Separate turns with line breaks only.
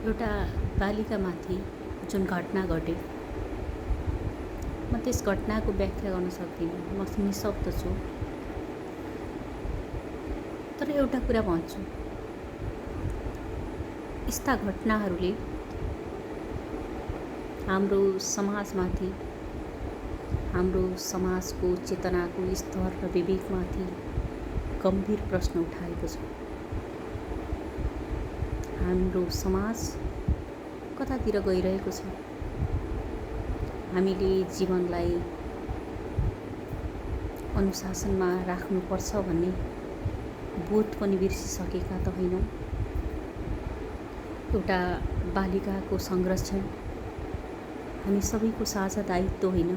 एउटा बालिकामाथि जुन घटना घट्यो, म त्यस घटनाको व्याख्या गर्न सक्दिनँ। म निशब्द छु। तर एउटा कुरा भन्छु, यस्ता घटनाहरूले हाम्रो समाजमाथि, हाम्रो समाजको चेतनाको स्तर र विवेकमाथि गम्भीर प्रश्न उठाएको छ। हाम्रो समाज कतातिर गइरहेको छ? हामीले जीवनलाई अनुशासनमा राख्नुपर्छ भन्ने बोध पनि बिर्सिसकेका त होइनौँ? एउटा बालिकाको संरक्षण हामी सबैको साझा दायित्व होइन?